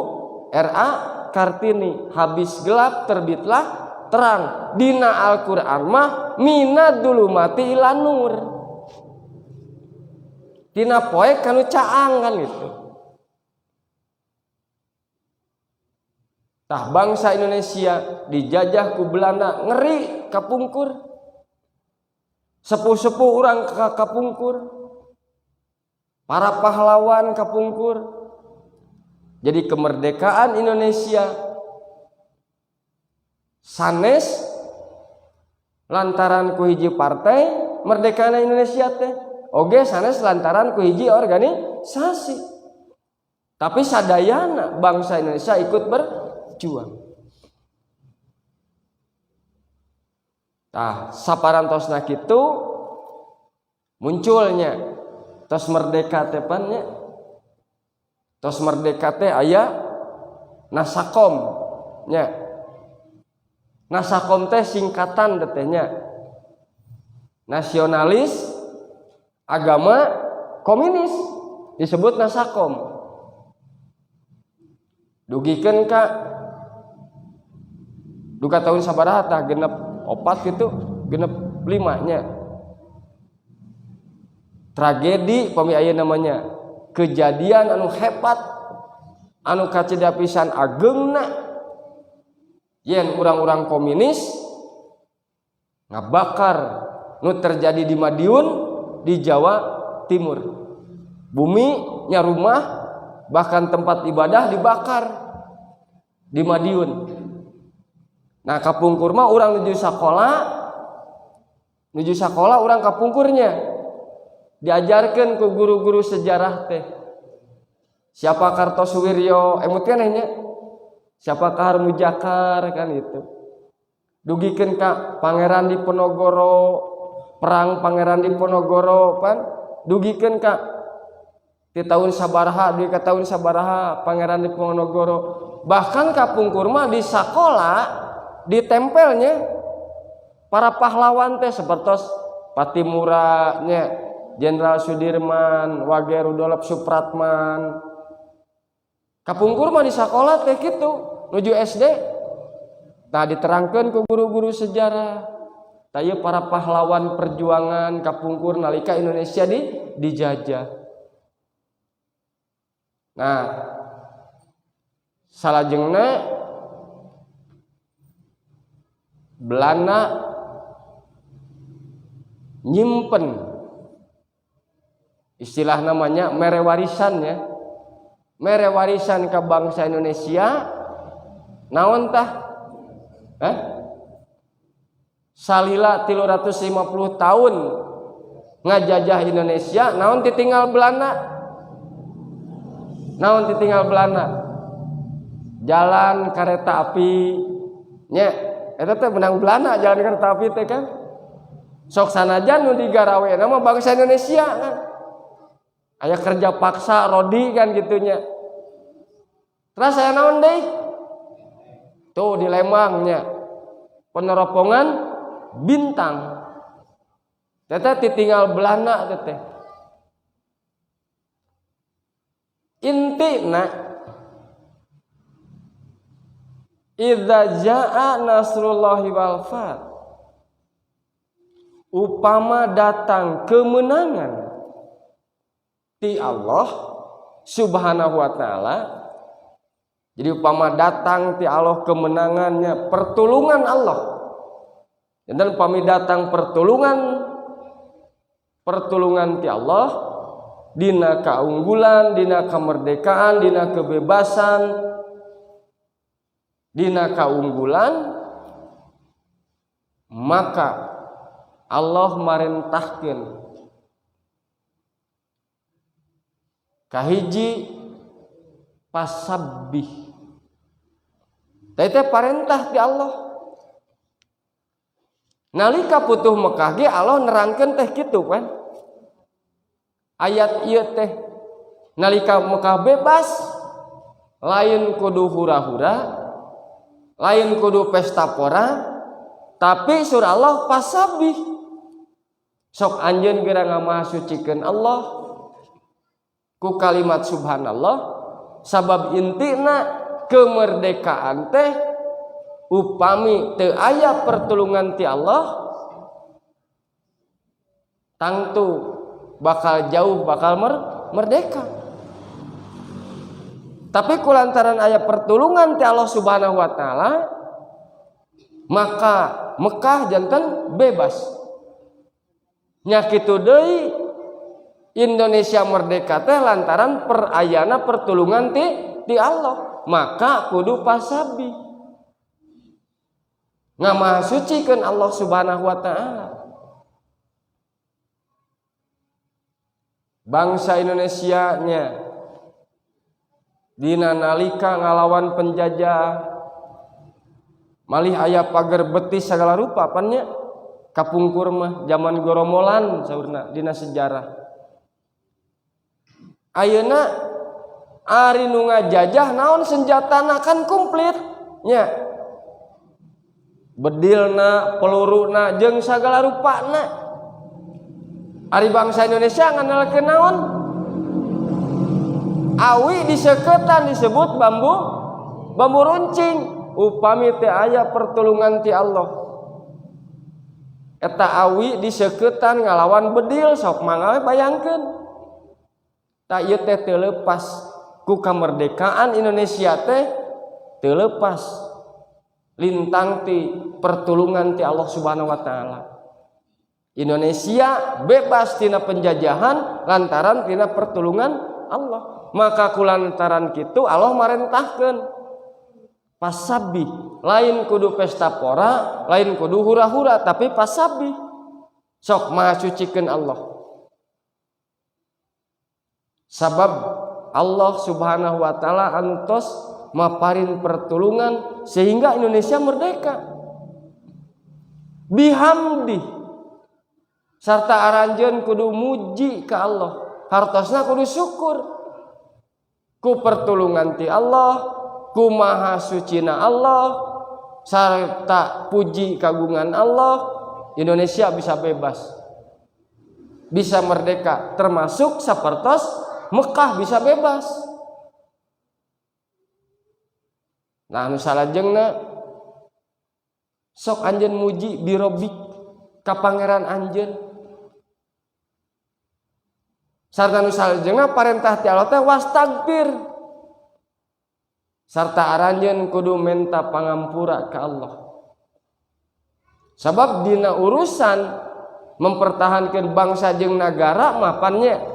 R.A. Kartini, habis gelap terbitlah terang. Dina Al-Qur'an mah minad dulumati ila nur. Dina poek kanu caang kan gitu. Tah bangsa Indonesia dijajah ku Belanda ngeri kapungkur. Sepuh-sepuh urang kapungkur. Para pahlawan kapungkur. Jadi kemerdekaan Indonesia sanes lantaran ku hiji partai merdekana Indonesia teh oge sanes lantaran ku hiji organisasi. Tapi sadayana bangsa Indonesia ikut berjuang. Tah saparantosna kitu munculnya tos merdeka teh pan nya. Tos merdeka teh aya Nasakom nya. Nasakom teh singkatan teh nya. Nasionalis agama komunis disebut Nasakom. Dugikeun ka duka tahun sabaraha tah, genep 4 gitu, genep 5 nya. Tragedi pami aya namanya kejadian anu hebat anu kacida pisan ageungna yen urang-urang komunis ngabakar nu terjadi di Madiun di Jawa Timur. Bumi nya rumah bahkan tempat ibadah dibakar di Madiun. Nah kapungkur mah urang nuju sakola urang kapungkurnya diajarkan ku guru-guru sejarah teh. Siapa Kartosuwiryo, emut kan nya? Siapa Kahar Mujakar kan itu. Dugikeun ka Pangeran Diponegoro, perang Pangeran Diponegoro pan dugikeun ka di tahun sabaraha, di ka tahun sabaraha Pangeran Diponegoro. Bahkan kapungkur mah di sakola ditempelnya para pahlawan teh sepertos Patimura nya, Jenderal Sudirman, Wage Rudolf Supratman. Kapungkur mah di sakola teh kitu, nuju SD. Tah diterangkeun ku guru-guru sejarah. Tah ieu para pahlawan perjuangan kapungkur nalika Indonesia dijajah. Nah, salajengna Belanda nyimpen istilah namanya mere warisan ya. Mere warisan ke bangsa Indonesia naon tah? Salila 350 tahun ngajajah Indonesia, naon ditinggal Belanda? Naon ditinggal Belanda? Jalan kereta api nya, eta teh menang Belanda jalan kereta api teh kan. Sok sanajan nu digarawe nama bangsa Indonesia kan. Aya kerja paksa rodi kan gitunya. Terus saya naon deui? Tuh di Lembangnya. Peneropongan Bintang. Teteh ditinggal Belanda teteh. Intina idza jaa nasrullahi wal fath. Upama datang kemenangan ti Allah Subhanahu wa taala. Jadi upama datang ti Allah kemenangannya, pertolongan Allah. Dan pami datang pertolongan ti Allah dina kaunggulan, dina kemerdekaan, dina kebebasan, dina kaunggulan, maka Allah marentahkeun kahiji pasabbih. Teh parentah ti Allah. Nalika putuh Mekah ge Allah nerangkeun teh kitu kan. Ayat ieu teh nalika Mekah bebas lain kudu hura-hura, lain kudu pesta pora, tapi surah Allah pasabih. Sok anjeun geura ngamahasucikeun Allah ku kalimat subhanallah, sabab intina kemerdekaan teh upami teu aya pertulungan ti Allah tangtu bakal jauh, bakal merdeka. Tapi kulantaran aya pertulungan ti Allah Subhanahu wa taala, maka Mekah janten bebas. Nya kitu deui Indonesia merdeka teh lantaran perayana pertulungan ti Allah, maka kudu pasabi ngamahasucikeun Allah Subhanahu wa taala. Bangsa Indonesia nya dina nalika ngalawan penjajah malih aya pager betis segala rupa pannya kapungkur mah zaman goromolan saurna dina sejarah. Ayeuna ari nu ngajajah naon senjatana kan komplit nya, bedilna, peluruna jeung sagala rupana. Ari bangsa Indonesia ngandalkeun naon? Awi diseketan disebut bambu runcing. Upami teu aya pertulungan ti Allah, eta awi diseketan ngalawan bedil, sok mangga bayangkeun. Ta ieu teh teu leupas ku kemerdekaan Indonesia teh teu leupas lintang ti pertulungan ti Allah Subhanahu wa taala. Indonesia bebas tina penjajahan lantaran tina pertulungan Allah. Maka kulantaran kitu Allah marentahkeun pasabih, lain kudu pesta pora, lain kudu hura-hura, tapi pasabih. Sok mahasucikeun Allah. Sabab Allah Subhanahu wa taala antos maparin pertulungan sehingga Indonesia merdeka. Bihamdi sarta aranjeun kudu muji ka Allah, hartosna kudu syukur ku pertulungan ti Allah, ku maha sucina Allah, sarta puji kagungan Allah, Indonesia bisa bebas, bisa merdeka, termasuk sapertos Mekah bisa bebas. Nah, nu salajengna sok anjeun muji birobik ka pangeran anjeun. Sarta nu salajengna parentah ti Allah teh wastagfir. Sarta aranjeun kudu menta pangampura ka Allah. Sabab dina urusan mempertahankan bangsa jeung nagara mapannya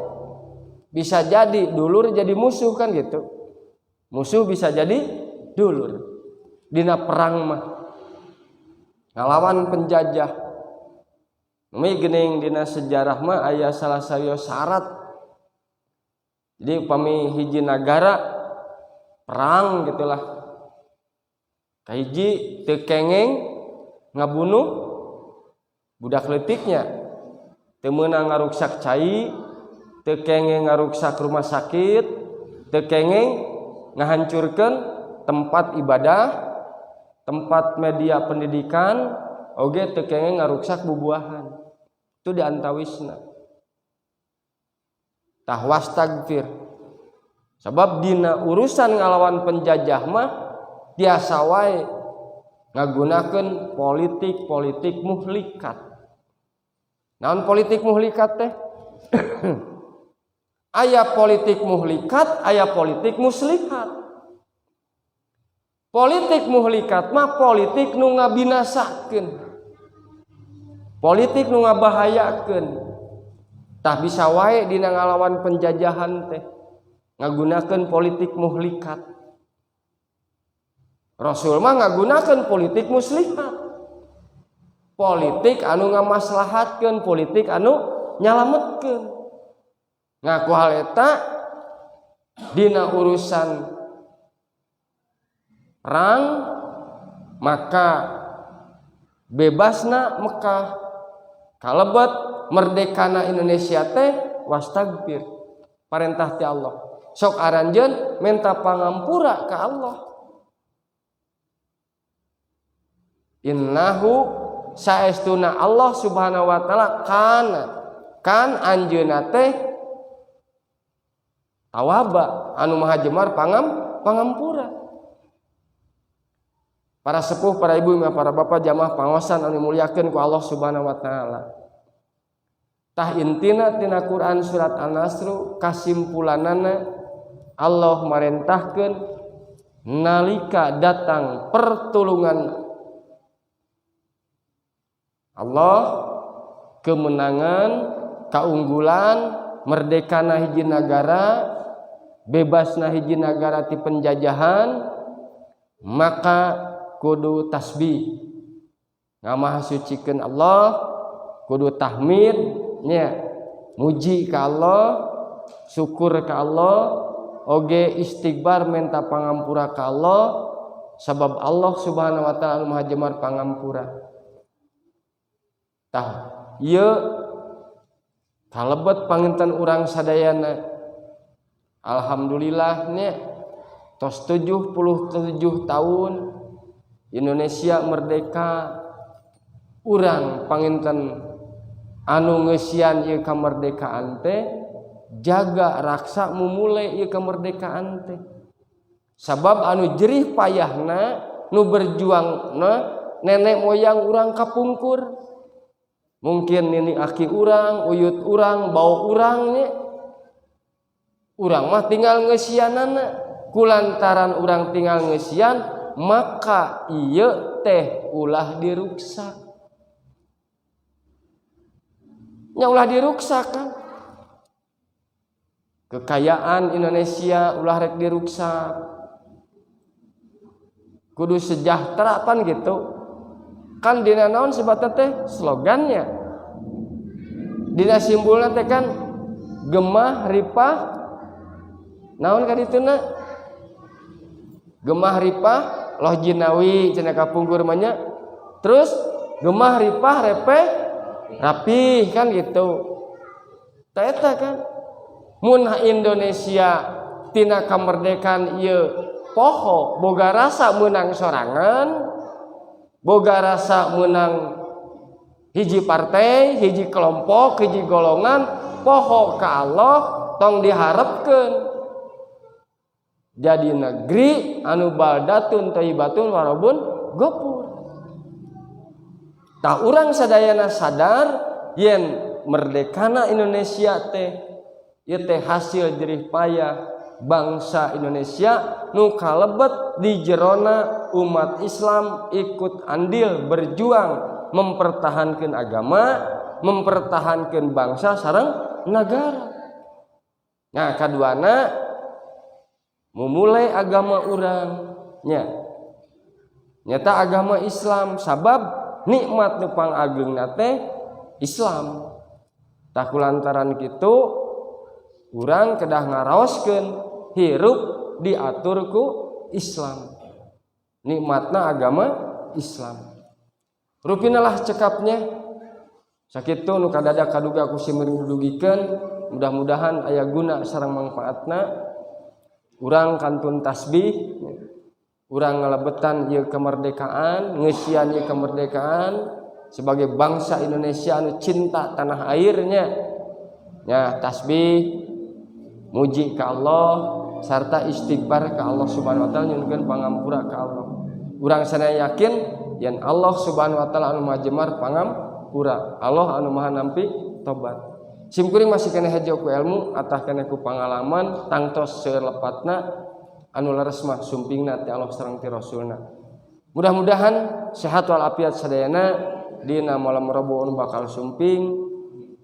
bisa jadi dulur jadi musuh kan gitu. Musuh bisa jadi dulur. Dina perang mah ngalawan penjajah. Mi geuning dina sejarah mah aya salah sawios syarat. Jadi upami hiji nagara perang gitulah, kahiji teu kengeng ngabunuh budak leutiknya, teu meunang ngaruksak cai, teu kengeng ngaruksak rumah sakit, teu kengeng ngahancurkeun tempat ibadah, tempat media pendidikan, oge teu kengeng ngaruksak bubuahan. Itu di antawisna. Tah wastagfir. Sebab dina urusan ngalawan penjajah mah biasa wae ngagunakeun politik-politik muhlikat. Naon politik muhlikat teh? Aya politik muhlikat, aya politik muslihat. Politik muhlikat mah politik nu ngabinasakeun. Politik nu ngabahayakeun. Tah bisa wae dina ngalawan penjajahan teh ngagunakeun politik muhlikat. Rasul mah ngagunakeun politik muslihat. Politik anu ngamaslahatkeun, politik anu nyalametkeun. Ngaku hal eta dina urusan perang, maka bebasna Mekah kalebet merdekana Indonesia teh wastagfir, parentah ti Allah, sok aranjeun minta pangampura ka Allah. Innahu saestuna Allah Subhanahu wa taala kana kan anjeunna teh tawaba anu maha jemar pangampura. Para sepuh, para ibu, para bapak jamaah pangosan anu dimuliakeun ku Allah Subhanahu wa taala. Tah intina tina Quran surat An-Nasr kasimpulanana Allah marentahkeun nalika datang pertulungan Allah, kemenangan, keunggulan, merdekana hiji nagara, bebasna hiji nagara ti penjajahan, maka kudu tasbih ngamahasucikeun Allah, kudu tahmid nya, muji ka Allah, syukur ka Allah, oge istighfar minta pangampura ka Allah, sabab Allah Subhanahu wa taala maha jemar pangampura. Tah ieu kalebet panginten urang sadayana. Alhamdulillah nya tos 77 tahun Indonesia merdeka, urang panginten anu ngeusian ieu kamerdekaan teh jaga raksa mumule ieu kemerdekaan teh. Sabab anu jerih payahna nu berjuangna nenek moyang urang kapungkur, mungkin nini aki urang, uyut urang, bau urang nya. Urang mah tinggal ngeusianana, kulantaran urang tinggal ngeusian maka ieu teh ulah diruksak. Nya ulah diruksak kan. Kekayaan Indonesia ulah rek diruksak. Kudu sejahtera pan gitu. Kan dina naon sebatna teh slogannya. Dina simbolna teh kan gemah ripah naon kadituna? Gemah ripah loh jinawi cenah kapungkur mah nya. Terus gemah ripah repeh rapih kan gitu. Ta eta kan mun Indonesia tina kamerdekaan ieu poho boga rasa meunang sorangan, boga rasa meunang hiji partai, hiji kelompok, hiji golongan, poho ka Allah tong diharepkeun jadi negeri anu baldatun thayyibatun warabun gofur. Tah urang sadayana sadar yen merdekana Indonesia teh ieu teh hasil jerih payah bangsa Indonesia nu kalebet di jerona umat Islam ikut andil berjuang mempertahankan agama, mempertahankan bangsa sareng negara. Nah, kaduana memulai agama urang nya. Nyata agama Islam sabab nikmat nu pangageungna teh Islam. Tah kulantaran kitu urang kedah ngaraoskeun hirup diatur ku Islam. Nikmatna agama Islam. Rupina lah cekapnya. Sakitu nu kadada kaduga ku simeuring dudugikeun, mudah-mudahan aya guna sareng mangfaatna. Urang kantun tasbih, urang ngalebetan ieu kemerdekaan, ngeusian ieu kemerdekaan sebagai bangsa Indonesia anu cinta tanah airnya. Ya, tasbih, muji ka Allah sarta istighfar ka Allah Subhanahu wa taala, nyuhunkeun pangampura ka Allah. Urang sadaya yakin yen Allah Subhanahu wa taala anu maha jemar pangampura, Allah anu maha nampi tobat. Simkuring masih keneh hejo ku ilmu atah keneh ku pangalaman tangtos seueur lepatna anu leres mah sumpingna ti Allah sareng ti Rasulna. Mudah-mudahan sehat wal afiat sadayana. Dina malam Rabu anu bakal sumping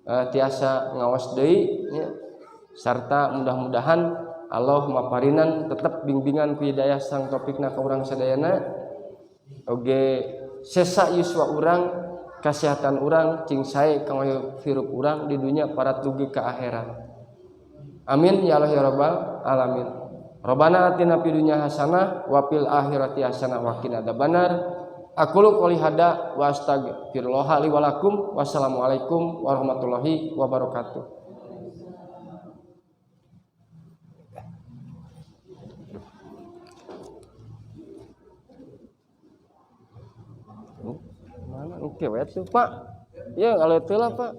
tiasa ngaos deui nya. Sarta mudah-mudahan Allah maparinan tetep bimbingan ku hidayah sang taufikna ka urang sadayana. Oge sesa yuswa urang, kesehatan urang cing sae kanggo hirup urang di dunia para tugi ka akhirat. Amin ya Allah ya rabbal alamin. Rabbana atina fid dunya hasanah wa fil akhirati hasanah wa qina adzabannar. Aqulu qouli hada wa astaghfirullah li wa lakum. Wassalamualaikum warahmatullahi wabarakatuh. Mana oke we tuh Pak. Ya kalau itulah Pak.